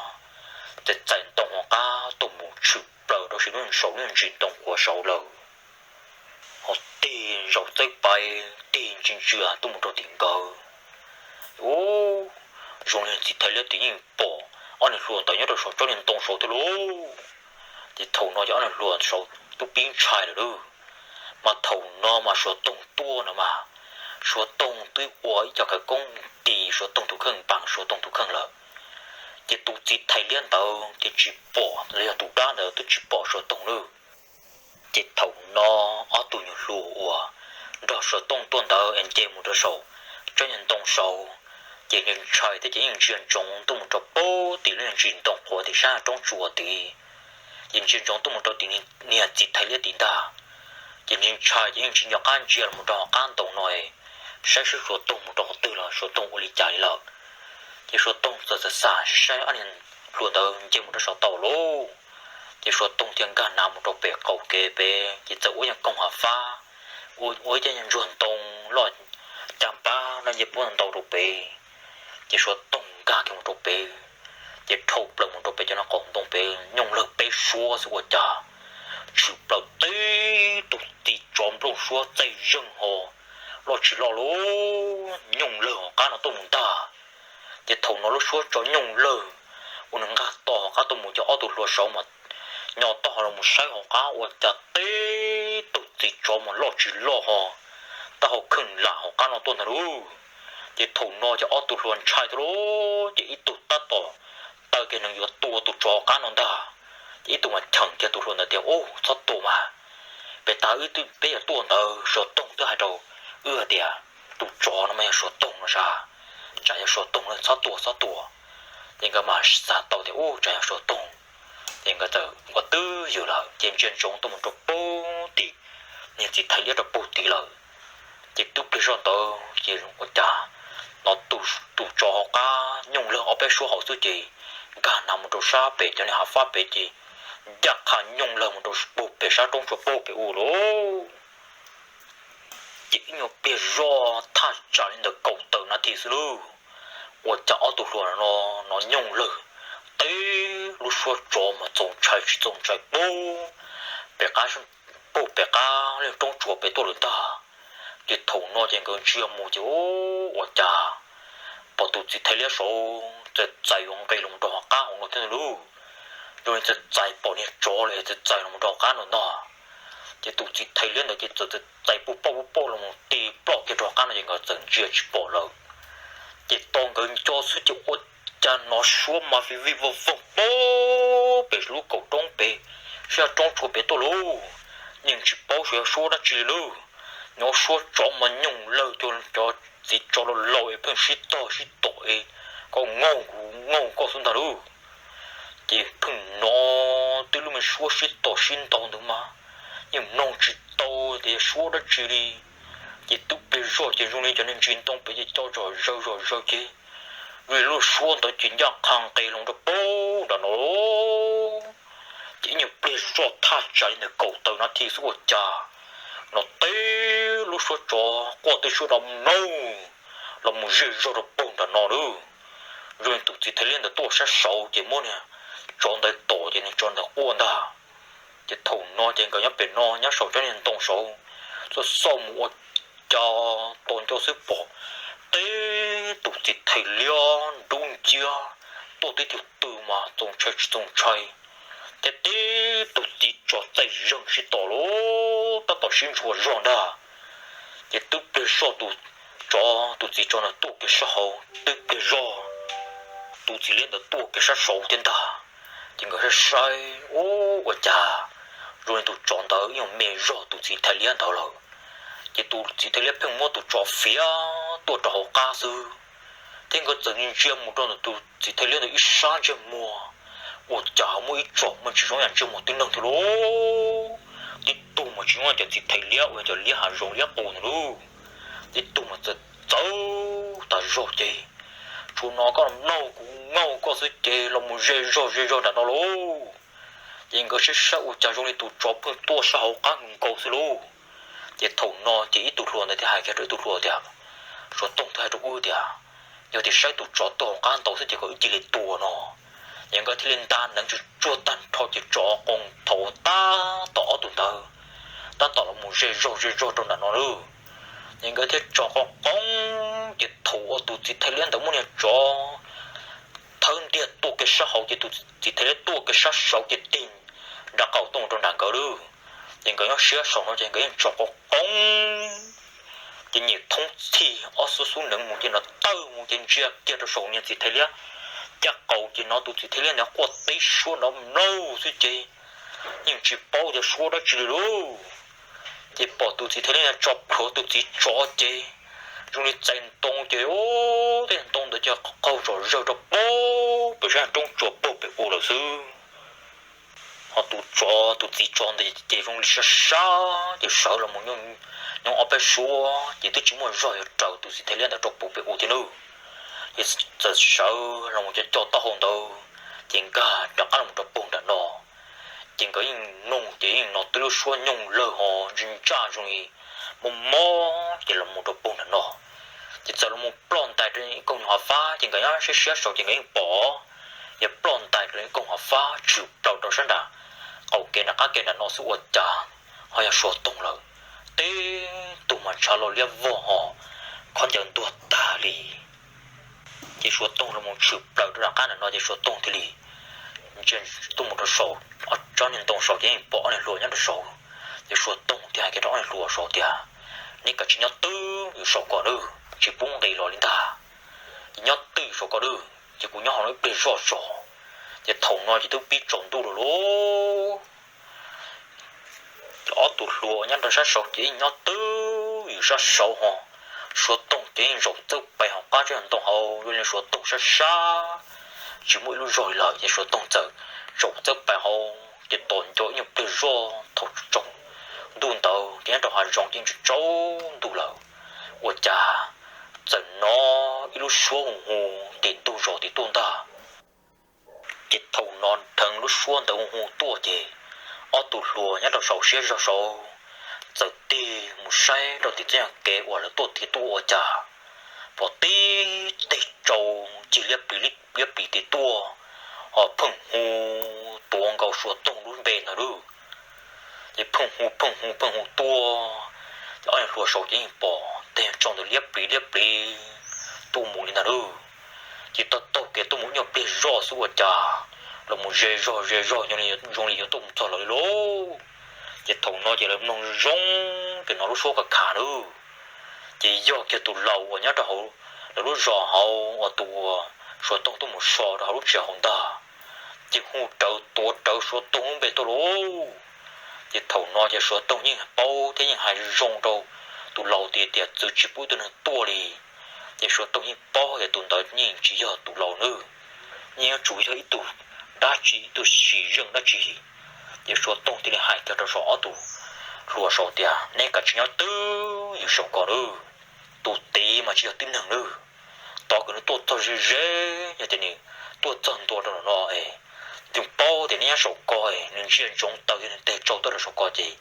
txais txais ntoo hauv qab tuaj mus tshwm plaws rau saum lub ntsis ntoo qhuav saud lawm. Ho tig zaum txawb pais tig ntsia ntsia tuaj mus rau tim nkawd, ub, zoo li txiv thais liab tim yeej pom ob niag hluas ntawd nyob rau saum tsob niag ntoo saud thiab lauj. Ces thaum no ces ob niag hluas saud twb pib ntshai lawm lauj. Mas thaum no mas Suav Toog tuaj no mas, Suav Toog twb ua ib co khawv koob tis Suav Toog tus kheej, npas Suav Toog tus kheej lawm. Ces tus txiv thais liab ntawd ces tsis pom los yog tus dab ntawd twb tsis pom Suav Toog lauj. Ces thaum no ob tug nyuag hluas uas nrog Suav Toog tuaj ntawd es nce mus rau saum tsob niag ntoo saud, ces ntshai thiab ces yeej ntsia ntsoov tuaj mus rau puag tim lub ntsis ntoo qhuav tim sab roob tsuas tid. Ces ntsia ntsoov tuaj mus rau tim niag txiv thais liab tim ntag. Ces ntshai ces yeej tsis nco qab ntsia los rau hauv qab ntoo no saib seb Suav Toog mus rau qhov twg los Suav Toog ua li cas li lawm. Ces Suav Toog txawm txawm xam saib ob niag hluas ntawd nce mus rau saum tau lauj. Ces Suav Toog thiaj nkag nav mus rau pem qaum kev pem ces txawm ua ib koog hav fab, ua ib cov ntsuag ntoo loj caj npab no nce puab ntau rau pem. Ces Suav Toog nkag kiag mus rau pem, ces dhau plaws mus rau pem cov no qaum ntoo pem nyooj lawg peb suab xwb ua cas tshwm plaws tib tug txiv tsov nplooj suab txaij zeeg ho loj tsis loj lauj, nyooj lawg hauv qab no tuaj mus ntag. Ces thaum no lub suab tsov nyooj lawg ua nws nqag to hauv qab tuaj mus ces ob tug hluas saud mas nyo taub hau los mus saib hauv qab ua cas tib tug txiv tsov mas loj tsis loj ho taub hau kheej lam hauv qab no tuaj ntag lauj. Ces thaum no ces ob tug hluas ntshai thiab lauj, ces ib tug tab tom taw kiag nws yuav tua tus tsov hauv qab no ntag. Ces ib tug mas cheem kiag tus hluas ntawd tias, Ub, txhob tua mas, pem tas wb twb peb yuav tuaj ntawd Suav Toog twb hais rau wb hais tias tus tsov no mas yog Suav Toog no sas, tsam yog Suav Toog no txhob tua txhob tua. Ces nkawd mas xav tau tias ub tsam yog Suav Toog, ces nkawd txawm ua twj ywm lawm ces ntsia ntsoov tuaj mus rau puag tim niag txiv thais liab rau puag tid lawm. Ces twb pliag zoj ntawd ces ua cas hnov tus tsov hauv qab nyooj lawg ob peb suab hauv xwb ces nkag nav mus rau sab pem cov niag hav fab pem ces ncaj qha nyooj lawg mus rau puag pem sab roob tsuas puag pem u lauj. Ces ib nyuag pliag zoj thaj tsam li ntawm kaum tawm nas this xwb lauj, ua cas ob tug hluas no hnov nyooj lawg tib lub suab tsov mas txaus ntshai tsis txaus ntshai puag pem qab, puag pem qab roob tsuas pem tuaj lawm ntag. Ces thaum no ces nkawd ntsia mus ces ua cas pom tus txiv thais liab saud txawm txais yuav nqis los rau hauv qab hauv no thiab lauj. Zoo li txawm txais pom niag tsov lawm es txawm txais los rau hauv qab no ntag. Ces tus txiv thais liab ntawd ces txawm txais pub pauj pub pauj los mus ti ploj kiag rau hauv qab no ces nkawd txawm ntsia tsis pom lawm. Ces tos nkawd nco xwb ces ua cas hnov suab mas vij vij voog voog puag pem lub kaum roob pem, sab roob tsuas pem tuaj lauj. Yeej tsis paub xyov yog suab dab tsi li lauj. Hnov suab tsov mas nyooj lawg cuag cov txiv tsov laus laus es pheej sib tog sib tom es koj nkaug kuv nkaug koj xwb ntag lauj. Ces pheej hnov tib lub me suab sib tom sib ntaus ntawd mas yeej mloog tsis tau tias yog suab dab tsi li. Ces twb pliag zoj ces zoo li cov niag ntsis ntoo pem ces co zom zaws zom zaws ces zoo li lub suab ntawd ces ncaj qha nqis los rau puag nram no. Ces ib nyuag pliag zoj thaj tsam li ntawm kaum tawm nas this xwb ua cas hnov tib lub suab tsov quaj tib suab da mlaug los mus zej zog rau puag nram no lauj. Zoo li tus txiv thais liab ntawd tuaj sab saud ces muab niag tsov ntawd tom ces niag tsov ntawd quaj ntag. Ces thaum no ces nkawd nyob pem no nyob saum tsob niag ntoo saud xauj xauj mus ua cas tos nco xwb pom tib tus txiv thais liab nrub nciab tuaj tib tug tw mas txaus ntshai tsis txaus ntshai, thiab tib tug txiv tsov txaij zeeg sib tom lauj, tab tom sib ntshua zog ntag. Ces twb pliag zoj tus tsov, tus txiv tsov ntawd tuaj kiag sab hauv, twb pliag zoj tus txiv liab ntawd tuaj kiag sab saud thiab ntag. Ces nkawd saib saib, ub, ua cas zoo li tus tsov ntawd ib nyuag me zog tus txiv thais liab ntawd lawm. Ces tus txiv thais liab pheej muab tus tsov fiav tuaj rau hauv qab xwb. Thiab nkawd txawm ntsia mus rau ntawm tus txiv thais liab ntawd ib sab ntsej muag, ua cas ho muaj ib tsom muaj tsis zoo yam ntsej muag tib neeg thiab lauj. Tib tug mas tsis zoo cov txiv thais liab uas cov liab hav zoov liab qus ntawd lauj. Tib tug mas txawm txawv tas zog ces, tsuas hnov koj mloog kuv mloog koj xwb ces los mus ze zog ze zog nram no lauj. Ces nkawd saib saib ua cas zoo li tus tsov pheej tuaj sab hauv qab nkaus xwb lauj. Ces thaum no ces ib tug hluas ntawd thiaj hais kiag rau ib tug hluas tias, Suav tooj twb hais rau wb tias yog tias saib tus tsov tuaj hauv qab ntau xwb ces kom wb cia li tua no. Ces nkawd thiaj li nta neev tsuag tsuag tag nrho ces tsov qoo thaum tab tom ob tug ntawd tab tom los mus ze zog ze zog rau nram no lauj. Ces nkawd thiaj tso qoo qoo, ces thaum uas tus txiv thais liab ntawd muab niag tsov thawb ntiag tuaj kiag sab hauv ces tus txiv thais liab tuaj kiag sab saud ces tig nra qaum tuaj mus rau nram nkawd lauj. Ces nkawd nyob siab saum no ces nkawd yeej tso qoo qoo, ces nyias thoob txhij ob xub xub neev mus ces nrov tawg mus ces ntsia kiag rau saum niag txiv thais liab caj qaum ces hnov tus txiv thais liab ntawd quaj tib suab nrov mlaug xwb ces yeej tsis paub tias suab dab tsi li lauj. Ces pom tus txiv thais liab tso plhuav tus txiv tsov ces zoo li txais ntoo ces tej ntoo ntawd ces qaug zom zawg rau pem sab roob tsuas pag pem ua lawm xwb. Ho tus tsov, tus txiv tsov ntawd ces zoo li sab sab ces sawv los mus nyob ob peb suab ces twb tsis muaj zog yuav raws tus txiv thais liab ntawd rau puag pem ua thiab nawb. Ces txawm sawv los mus cov co taub hau ntawd ces nkag rov qab los rau puag nram no. Ces nkawd yeej mloog ces yeej hnov twb lub suab nyooj lawg ho ntsaj ntsaj zoo li mob mob ces los mus rau puag nram no. Ces txawm los mus ploj ntais rau ib koog nyuag hav fab ces nkawd nyob siab siab saud ces nkawd yeej pom, ces ploj ntais rau ib koog hav fab tshwm plaws rau sab nram qaum kev nram qab kev nram no xwb ua cas ho yog Suav tooj lawm. Tib tug mas ntshav los liab vog ho khaub ncaws ntuag tag li. Ces Suav tooj los mus tshwm plaws rau nram qab nram no ces Suav tooj thiaj li ntsia tuaj mus rau saum tsob niag ntoo saud ces yeej pom ob niag hluas nyob rau saud. Ces Suav tooj thiaj hais kiag rau ob niag hluas saud tias, Neb kav tsij nyob twj ywm saum ko nawb, tsis pub nqis los li ntag. Ces nyob twj ywm saum ko nawb, ces kuv nyob hauv no ib pliag zoj zog. Ces thaum no ces twb pib tsaus ntuj lawm lauj. Ob tug hluas nyob rau sab saud ces yeej nyob twj ywm sab saud ho. Suav tooj ces yeej zaum txawb pais hauv qab tsob ntoo hauv, zoo li Suav tooj sab sab tsis muaj ib lub zog li lawm ces Suav tooj txawm zaum txawb pais hauv ces tos nco ib nyuag pliag zoj thaum tsaus ntuj ntawd ces nyob rau hav zoov ces yeej tsaus ntuj lawm. Ua cas txawm hnov ib lub suab hu hu tim ntug zos tim tuaj ntag. Ces thaum no dheev lub suab ntawd hu hu tuaj ces ob tug hluas nyob rau saum siab zog saud txawm tig mus saib rau tim txoj kev uas lawv tuaj thiab tuaj ua cas pom tib teg tsau cig liab plis liab plis tim tuaj, ho pheej hu tuav nkaus Suav tooj lub npe ntag lauj. Ces pheej hu pheej hu pheej hu tuaj, ces ob niag hluas saud ces yeej pom teg tsau ntawd liab plis liab plis tuaj mus li ntag lauj. Ces taug taug kev tuaj mus ib nyuag pliag zoj xwb ua cas los mus ze zog ze zog zoo li yuav tuaj mus txog lawv li lauj. Ces thaum no ces lawv mloog zoo ces hnov lub suab khav khav lauj. Ces yog kiag tus laus uas nyob rau hauv lawv lub zos hauv uas tus uas Suav tooj tuaj mus so rau hauv lub tsev hauv ntag, ces hu rawv tuav rawv Suav tooj lub npe tuaj lauj. Ces thaum no ces Suav tooj yeej paub thiab yeej hais zoo rau tus laus tias, tias txwv tsis pub ib tug neeg tuaj li. Ces Suav tooj yeej paub tias tus ntawd yeej tsis yog tus laus nawb, yeej yuav tsum yog ib tug dab tsi, ib tug sim zeej dab tsi. Ces Suav tooj thiaj li hais kiag rau saum ob tug hluas saud tias, Neb kav tsij nyob twj ywm saum ko nawb, tus tid mas tsis yog tib neeg nawb. Tos kom nws tuaj txog ze ze, yog tias nws tuaj txog ntua rau no es, yeej paub tias neb nyob saum ko, nws ntsia ntsoov tawm yog nws teg tsau tuaj rau saum ko ces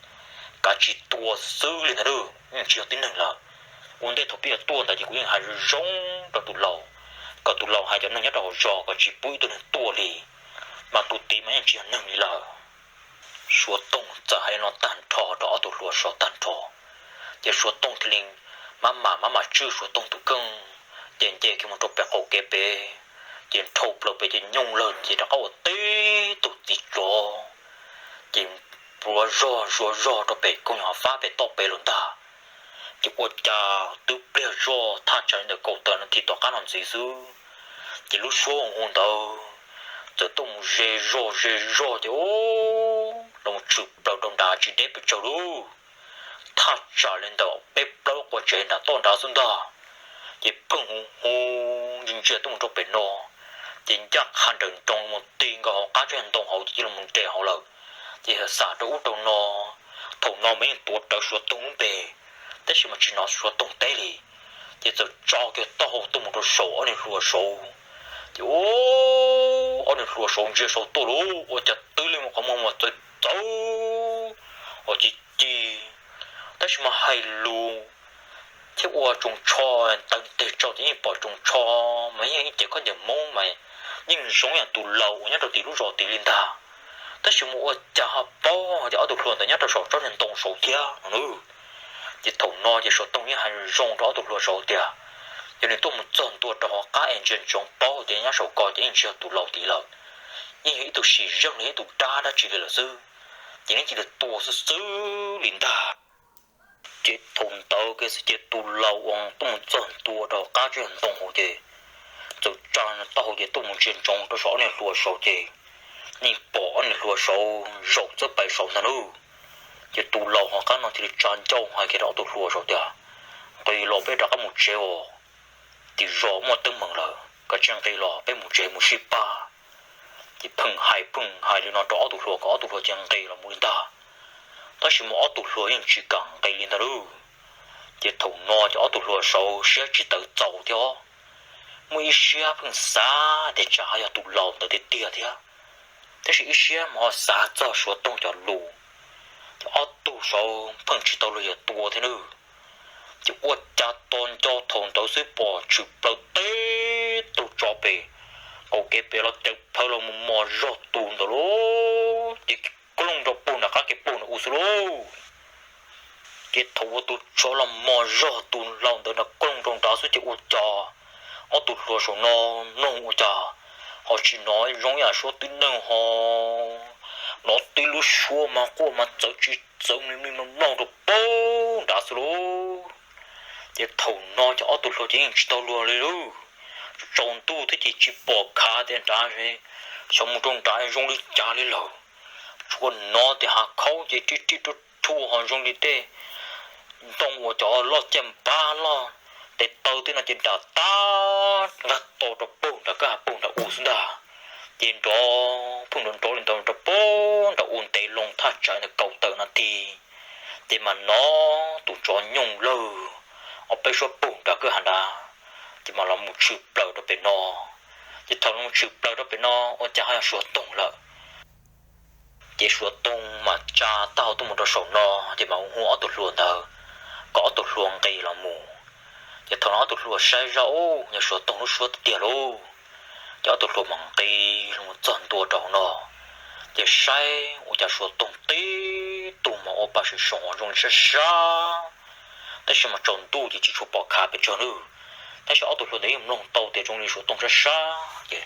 kav tsij tua xwb li ntag lauj, yeej tsis yog tib neeg lawm. Ua ntej thaum peb yuav tuaj ntawd ces kuv yeej hais zoo rau tus laus, kom tus laus hais cov neeg nyob rau hauv zos kom tsis pub ib tug neeg tuaj li, mas tus tid mas yeej tsis yog neeg li lawm. Suav tooj txawm hais li no tag nrho rau ob tug hluas saud tag nrho, ces Suav tooj thiaj li maj mam maj mam tswj Suav tooj tus kheej, ces nce kiag mus rau pem qaum kev pem, ces nrhau plaws pem ces nyooj lawg ces rov qab ua tib tug txiv tsov, ces pluav zog zuav zog rau pem koog nyuag hav fab pem toj pem lawm ntag. Ces ua cas twb pliag zog thaj tsam li ntawm kaum tawm nas this tom qab no ntxiv xwb, ces lub suab hu hu ntawd txawm tuaj mus ze zog ze zog ces los mus tshwm plaws rau nrad tsis deb pes tsawg lauj. Thaj tsam li ntawm peb plaub qua tsev nram toj nrad xwb ntag. Ces pheej hu hu ntsia ntsia tuaj mus rau pem no, ces ncaj qha nrawm nroos mus ti nkaus hauv qab tsob ntoo hauv ces cia li mus nres hauv lawm. Ces yog xav rau ub rau no, thaum no mas yeej tuav rawv Suav Toog lub npe, tab sis mas tsis hnov Suav Toog teb li. Ces txawm tso kiag taub hau tuaj mus rau saum ob niag hluas saud, ces ob niag hluas saud ntsia saud tuaj lauj, ua cas twb li mus qhov muag mas txawv txawv, ua ci ci, tab sis mas hais lus thiab ua tsoos tsho taw teg tsau ces yeej pom tsoos tsho mas yeej ib cev khaub ncaws Hmoob mas yeej zoo yam tus laus uas nyob rau tim lub zos tid li ntag. Tab sis mas ua cas ho paub tias ob tug hluas ntawd nyob rau saum tsob niag ntoo saud thiab no. Ces thaum no ces Suav Toog yeej hais zoo rau ob tug hluas saud tias yog nws tuaj mus txog ntua rau hauv qab es ntsia ntsoov paub tias nyob saum ko ces yeej tsis yog tus laus tid lawm, yeej yog ib tug sim zeej los yog ib tug dab dab tsi li lawm xwb, ces neb cia li tua xwb xwb li ntag. Ces thaum ntawd kiag xwb ces tus laus uas tuaj mus txog ntua rau hauv qab tsob ntoo hauv ces txawm tsa taub hau ces tuaj mus ntsia ntsoov rau saum ob niag hluas saud ces yeej pom ob niag hluas saud zaum txawb pais saud ntag lauj. Ces tus laus hauv qab no thiaj li tsa ncauj hais kiag rau ob tug hluas saud tias nqis los peb rov qab mus tsev os, tim zos muaj teeb meem lawm, koj tsis nqis los peb mus tsev mus sib pab. Ces pheej hais pheej hais li no rau ob tug hluas kom ob tug hluas cia li nqis los mus li ntag. Tab sis mas ob tug hluas yeej tsis kam nqis li ntag lauj. Ces thaum no ces ob tug hluas saud siab tsis tawv txaus thiab, muaj ib siab pheej xav tias tsam ho yog tus laus ntawd tiag tiag thiab, tab sis ib siab mas ho xav txog Suav Toog cov lus, ces ob tug saud pheej tsis tau luag yog tua thiab nawb. Ces ua cas tos nco thaum ntawd xwb pom tshwm plaws teb tug tsov pem qaum kev pem los caws plhaw los mus mos zog tus ntawd lauj, ces kooj rau puag nram qab kev puag nram u xwb lauj. Ces thaum uas tus tsov los mos zog tus laus ntawd nram kooj rau nrad xwb ces ua cas ob tug hluas saum no mloog ua cas ho tsis hnov zoo yam suab tib neeg ho hnov tib lub suab mas quaj mas txawv tsis txawv mli mli mloog rau puag nrad xwb lauj. Ces thaum no ces ob tug hluas ces yeej tsis tau luag li lauj. Tsaus ntuj thiab ces tsis pom khav tias nrad xyov mus rau nrad zoo li cas li lawm. Tsuas hnov tias hav khaub ces rib rib rub rhuj ho zoo li tej ntoo uas cov loj caj npab loj tes taw tej no ces nram tab nqag to rau puag nram kwj ha puag nram u xwb ntag. Ces nrov pheej nrov nrov li ntawd rau puag nram u ntev loo thaj tsam ntawm kaum tawm nas this, ces mas hnov tus tsov nyooj lawg ob peb suab puag nram kwj ha nrad, ces mas los mus tshwm plaws rau pem no. Ces thaum los mus tshwm plaws rau pem no ua cas ho yog Suav Toog lawm. Ces Suav Toog mas tsa taub hau tuaj mus rau saum no, ces mas hu hu ob tug hluas ntawd kom ob tug hluas nqis los mus. Ces thaum no ob tug hluas saib zaj ub yog Suav Toog lub suab tiag tiag lauj. Ces ob tug hluas mas nqis los mus txog ntua rau hauv no, ces saib ua cas Suav Toog tib tug mas ua pa sawv soo zoo li sab sab, tab sis mas tsaus ntuj ces tsis tshua pom khav pes tsawg nawb. Tab sis ob tug hluas ntawd yeej mloog tau tias zoo li Suav Toog sab sab, ces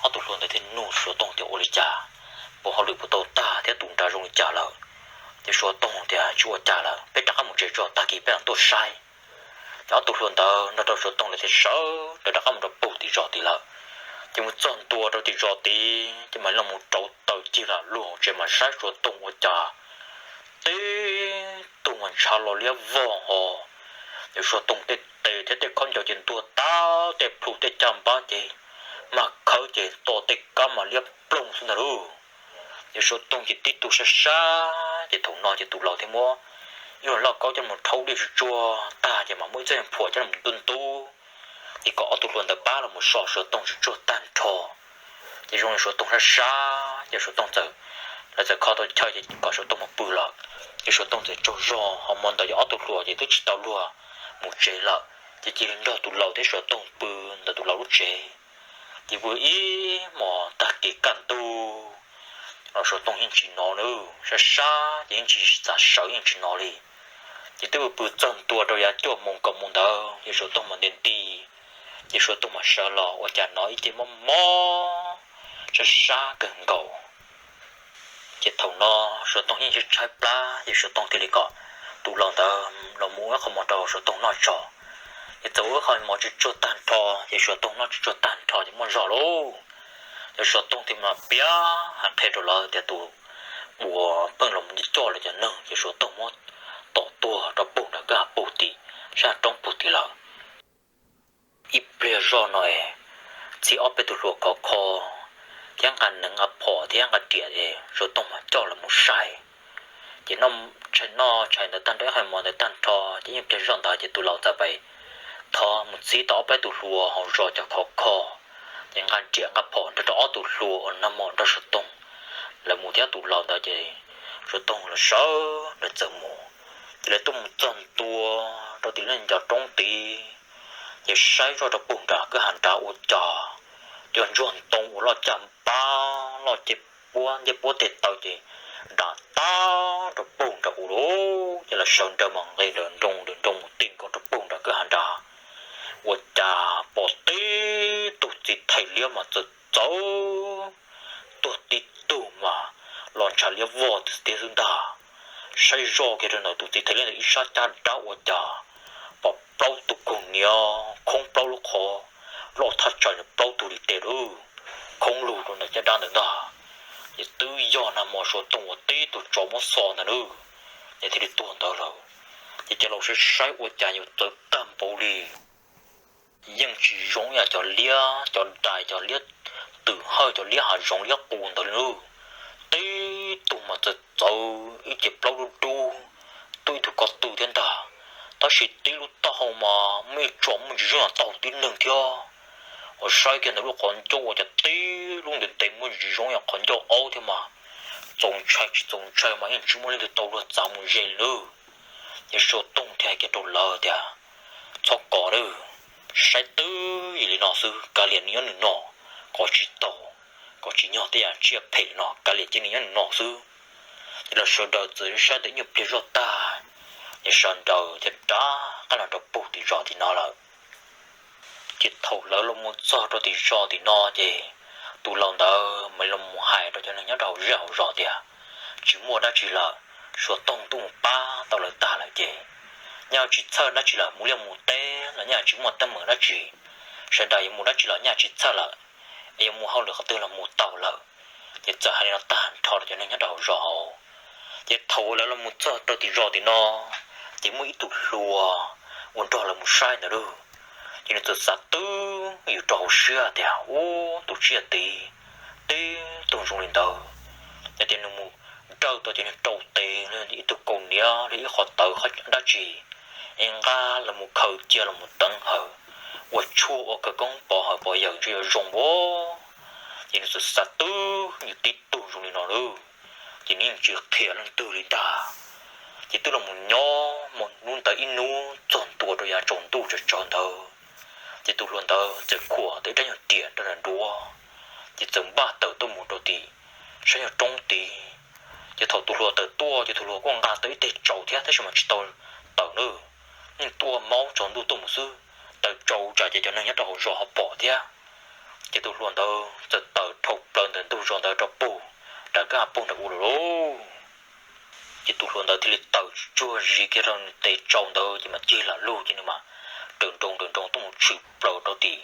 ob tug hluas ntawd thiaj nug Suav Toog tias ua li cas, puas hauj lwm puas tau tag thiab tus nrad zoo li cas lawm. Ces Suav Toog tias tsis ua cas lawm, peb rov qab mus tsev tso, tag kis peb mam tuaj saib. Ces ob tug hluas ntawd nrog rau Suav Toog lawv thiaj sawv rov rov qab mus rau puag tim zos tid lawm. Ces mus txog ntua rau tim zos tid ces mam li los mus rauv taws cig lam lug hauv tsev mas saib Suav Toog ua cas tib tug mas ntshav los liab vog ho. Ces Suav Toog tej tes thiab tej khaub ncaws ces ntuag tag, tej plhu tej caj npab ces mag khawb ces to tej kab mas liab ploog xwb ntag lauj. Ces Suav Toog ces tib tug sab sab, ces thaum no ces tus laus thiaj muab ib lub lauj kaub coj mus rhaub dej tsuag tsuag tag ces mam muab ib txoj phuam coj mus ntub ntub, ces kom ob tug hluas ntawd pab los mus so Suav Toog tsuag tsuag tag nrho. Ces zoo li Suav Toog sab sab ces Suav Toog txawm, lawv txawm kho tau chaw ces kom Suav Toog mus pw lawm. Ces Suav Toog txawm tsaug zog, ho hmo ntawd ces ob tug hluas ces twb tsis tau luag mus tsev lawm, ces cia li nrog tus laus thiab Suav Toog pw ntawm tus laus lub tsev. Ces pw ib hmos tag kis kaj ntug los Suav Toog yeej tsis hnov li, sab sab ces yeej tsis txav sawv yeej tsis hnov li. Ces twb pw txog ntua rau yav cuaj moos kaum moos ntawd ces Suav Toog mas nti nti, ces Suav Toog mas sawv los ua cas hnov ib ce mob mob sab sab kawg nkaus. Ces thaum no Suav Toog yeej tshaib plab ces Suav Toog thiaj li kom tus laus ntawd los mus ua ib qho mov rau Suav Toog noj tso. Ces txawm ua ib qho mov tsuag tsuag tag nrho ces Suav Toog noj tsuag tsuag tag nrho ces muaj zog lauj. Ces Suav Toog thiaj mam piav hais qhia rau lawv tias tus uas pheej los mus coj lawv cov neeg ces Suav Toog muab tom tuag rau puag nram kwj ha puag tim sab roob puag tim lawm. ib pliag zoj no es txib ob peb tus hluas khov kho thiab nqa neev nqa phom thiab nqa riam es Suav Toog mas coj los mus saib. Ces noj tshais noj tshais ntawd tag nrho, qhov mov ntawd tag nrho ces ib pliag zoj ntawd ces tus laus txawm pais thov mus txib tau ob peb tus hluas hauv zos cov khov kho, ces nqa riam nqa phom nrog rau ob tus hluas uas nag hmo nrog Suav Toog lawv mus thiab tus laus ntawd ces Suav Toog los sawv ntawd txawm mus. Ces lawv tuaj mus txog ntua rau tim lub ncov roob tid, ces saib zoj rau puag nram kwj ha nrad ua cas cov ntsuag ntoo uas loj caj npab loj, cej puab ncej puab tej taw ces nram tag rau puag nram u lub, ces lawv sawv ntawd mas nqis nrawm nroos nrawm nroos mus ti nkaus rau puag nram kwj ha nrad. Ua cas pom tib tug txiv thais liab mas txawm txawv tuag tib tug mas los ntshav liab vog tiag xwb ntag. Saib zoj kiag rau ntawm tus txiv thais liab ntawd ib sab caj dab ua cas pom plaub tug kaus hniav khoob plaub lub qhov loj thaj tsam li plaub tug li tes lub khoob lug rau ntawm caj dab ntawd ntag. Ces twb yog nag hmo Suav Toog uas tib tug tsov muab xo ntag nawb, ces thiaj li tuag ntawd lawm. Ces cov laus saib saib ua cas yuav txawv tag npaum li, yeej tsis zoo ib yam cov liab cov dais cov liab twm hawj cov liab hav zoov liab qus ntawd li nawb. Tib tug mas txawm txawv ib ce plaub dub dub, tuaj ib tug ko tw thiab ntag. Tab sis tib lub taub hau mas muaj ib tso muaj ntsis zoo yam taub hau tib neeg thiab. Uas saib kiag ntawm lub qhov ncauj ua cas tib lub ntev ntev muaj ntsis zoo yam qhov ncauj aub thiab mas txaus ntshai tsis txaus ntshai mas yeej tsis muaj leej twg tau luag txav mus ze li nawb. Ces Suav Toog thiaj hais kiag rau lawv tias, txhob kov nawb, saib twb yim li no xwb, kav liam nws nyob nws no, kov tsis tau, kov tsis nyog tej yam tsiaj phem li no, kav liam cia nws nyob nws no xwb. Ces lawv sawv daws txawm saib ntawm ib nyuag pliag zoj tag, ces sawv daws thiaj rov qab los rau puag tim zos tim no lawm. Ces thaum lawv los mus txog rau tim zos tim no ces tus laus ntawd mam li los mus hais rau cov neeg nyob rau hauv zej hauv zos tias, tsis muaj dab tsi lawm, Suav Toog tuaj mus pab tau lawv tag lawm ces nyaj tsis txhawj dab tsi lawm, mus liaj mus teb los nyaj tsis muaj teeb meem dab tsi. Sawv daws yuav mus dab tsi los nyaj tsis txhawj lawm, es yuav mus hauj lwm qhov twg los mus tau lawm. Ces txawm hais li no tag nrho rau cov neeg nyob rau hauv zos hauv. Ces thaum uas lawv los mus txog rau tim zos tim no, ces muaj ib tug hluas uas nrog lawv mus saib ntawd lauj, ces nws txawm xav twb yus rau hauv siab tias, ub, tus tsiaj tid, tib tug zoo li ntawd, yog tias nws mus dawj tau cov niag rau tes, ib tug kaus hniav los ib qhov tawv dab tsi, es nqa los mus khaws cia los mus teev hawm ua tshuaj ua khawv koob pov hawm pov yawm ntshe yuav zoo ua. Ces nws txawm xav twb yus tib tug zoo li no lauj, ces nws yeej tsis qhia leej twg li ntag. Ces twb los mus nyob mus hnub ntawd ib hnub txog ntua rau yav tsaus ntuj tsawv tsawv ntawd, ces tus hluas ntawd txawm khuam tau ib rab nyuag riam rau nram nruab, ces txawm npaj tawm tuaj mus rau tim sab nyuag roob tid. Ces thaum tus hluas tawm tuaj ces tus hluas kuj nqa tau ib teg tsaus thiab tab sis mas tsis tau tawm nawb, yeej tuaj maub tsaus ntuj tuaj mus xwb, tawm tsaus tsam ces cov neeg nyob rau hauv zos ho pom thiab. Ces tus hluas ntawd txawm tawm dhau plaws ntawm ntug zos ntawd rau puag nram kwj ha puag nram u lawm lauj. Ces tus hluas ntawd thiaj li tawm tsuag zis kiag rau nws tes tsaus ntawd ces mas cig lam lug ces nws mas raws nroos raws nroos tuaj mus tshwm plaws rau tim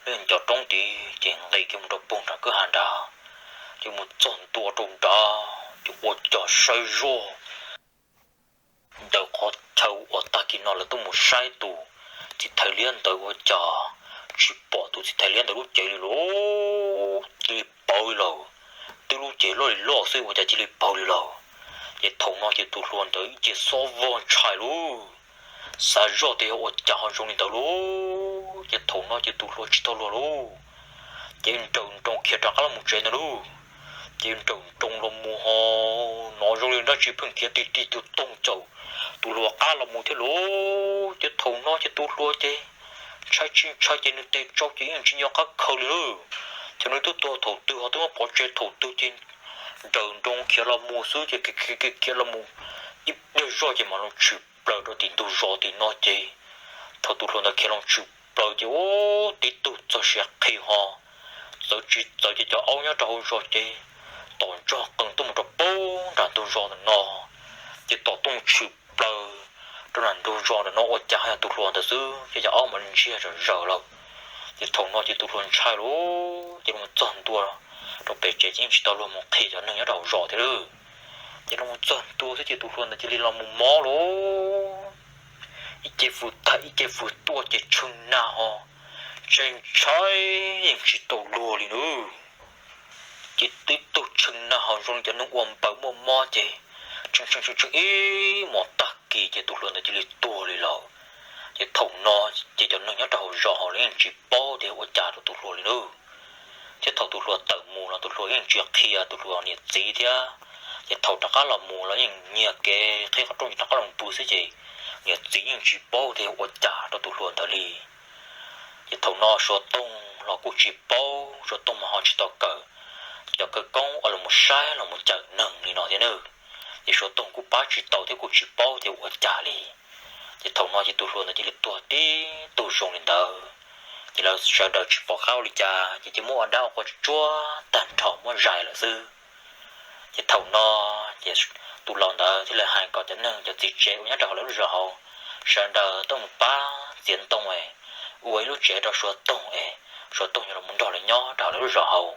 lub ncov roob tid ces nqis kiag mus rau puag nram kwj ha nrad. Ces mus txog ntua rau nrad ces ua cas saib zoj ntawm qhov chaw uas tag kis no lawv tuaj mus saib tus txiv thais liab ntawd ua cas tsis pom tus txiv thais liab ntawd lub cev li lauj, cia li ploj lawm. Twb lub cev loj li loj xwb ua cas cia li ploj li lawm. Ces thaum no ces tus hluas ntawd ib ce xob vog ntshai lauj, xav zoj tias yog ua cas ho zoo li ntawd lauj. Ces thaum no ces tus hluas tsis tau luag lauj, ces nrawm nroos khiav rov qab los mus tsev ntag lauj. Ces nrawm nroos los mus ho hnov zoo li dab tsi pheej khiav tig tig tus toog caum tus hluas qab los mus thiab lauj. Ces thaum no ces tus hluas ces ntshai tsis ntshai ces nws tes tsau ces yeej tsis nco qab khaws li lauj. Ces nws twb tuag thaum twg ho twb muab pov tseg thaum twg ces nrawm nroos khiav los mus xwb ces khiav khiav khiav los mus ib pliag zoj ces mam los tshwm plaws rau tim ntug zos tim no ces thaum tus hluas ntawd khiav los tshwm plaws ces ub tib tug txog siav qhi ho txawv tsis txawv ces cov aub nyob rau hauv zos ces tom ntsoog qees tuaj mus rau puag nram ntug zos ntawm no. Ces tom tuaj mus tshwm plaws rau nram ntug zos ntawm no ua cas yog tus hluas ntawd xwb ces cov aub mam li ntsiag zom zaws lawm. Ces thaum no ces tus hluas ntshai lauj, ces los txog ntua rau pem tsev ces yeej tsis tau luag mus qhia cov neeg nyob rau hauv zos thiab lauj. Ces los txog ntua xwb ces tus hluas ntawd cia li los mus mob lauj, ib ce fws tag ib ce fws tuaj ces tshee nag ho Ntshai ntshai yeej tsis tau luag li nawb. Ces tib tug tshee nag hauv zoo li cov neeg ua npaws muaj mob ces tshee tshee tshee ib hmos tag kis ces tus hluas ntawd cia li tuag li lawm. Ces thaum no ces cov neeg nyob rau hauv zos hauv los yeej tsis paub tias ua cas rau tus hluas li nawb. Thiab thaum tus hluas tawm mus los tus hluas yeej tsis qhia tus hluas niam txiv thiab. Ces thaum rov qab los mus los yeej nyiag kev qhib qhov rooj rov qab los pw xwb ces niam txiv yeej tsis paub tias ua cas rau tus hluas ntawd li. Ces thaum no Suav Toog los kuj tsis paub, Suav Toog mas ho tsis tau kawm cov khawv koob uas los mus saib los mus cawm neeg li no thiab nawb. Ces Suav Toog kuj pab tsis tau thiab kuj tsis paub tias ua cas li. Ces thaum no ces tus hluas ntawd cia li tuag tib tug zoo li ntawd. Ces lawv sawv daws tsis pom qab ua li cas ces cia muab ua dab ua qhua tsuag tag nrho muab zais lawm xwb. Ces thaum no ces tus laus ntawd thiaj li hais kom cov neeg cov txiv tsev uas nyob rau hauv lawv lub zos hauv sawv daws tuaj mus pab txiav ntoo es ua ib lub tsev rau Suav Toog es Suav Toog yuav los mus nrog lawv nyob rau hauv lawv lub zos hauv,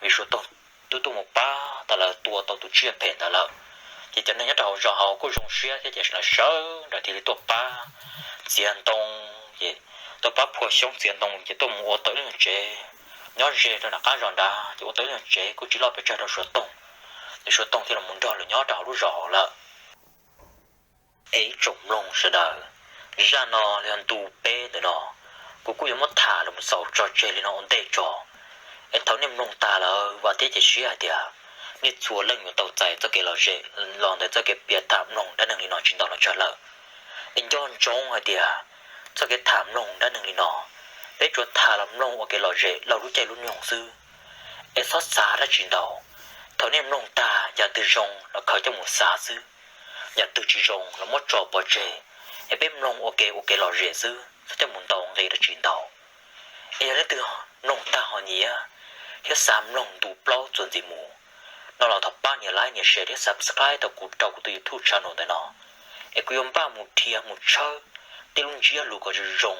vim Suav Toog twb tuaj mus pab tas lawv tua tau tus tsiaj phem ntawd lawm. Ces cov neeg nyob rau hauv zos hauv kuj zoo siab thiab ces lawv sawv daws thiaj li tuaj pab txiav ntoo, ces tuaj pab phua xyoob txiav ntoo ces tuaj mus ua tau ib lub nyuag tsev nyob ze rau nram qab zos nrad, ces ua tau ib lub nyuag tsev kuj tsis loj pes tsawg rau Suav Toog. Ces Suav Toog thiaj los mus nrog lawv nyob rau hauv lub zos hauv lawm. Es ib tsoom mloog sawv daws, zaj no los yog ntu peb ntawm no, kuv kuj yuav muab tham los mus xaus tso tseg li no ua ntej tso. Es thaum nej mloog tag lawm vam thiab cia siab hais tias nej txhua leej yuav tau txais txoj kev lom zem los ntawm txoj kev piav tham mloog dab neeg li no tsis ntau los tsawg lawm. Es nco ntsoov hais tias txoj kev tham mloog dab neeg li no, peb tsuas tham los mloog ua kev lom zem laug lub caij lub nyoog xwb. Es txhob xav dab tsi ntau, thaum nej mloog tag yam twg zoo los khaws coj mus xav xwb, yam twg tsis zoo los muab tso pov tseg. Es peb mloog ua ke ua kev lom zem xwb, txhob coj mus ntaus nqi dab tsi ntau. Es yog leej twg mloog tag ho nyiam thiab xav mloog ntu plaub txuas ntxiv mus no los thov pab nias like nias share thiab subscribe tau kuv rau kuv tus YouTube channel ntawm no. Es kuv yuav npaj mus dhia mus tshawb tej lub ntsiab lus kom zoo zoo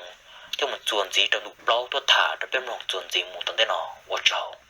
coj mus txuas ntxiv rau ntu plaub tuaj tham rau peb mloog txuas ntxiv mus tom ntej no. Ua tsaug.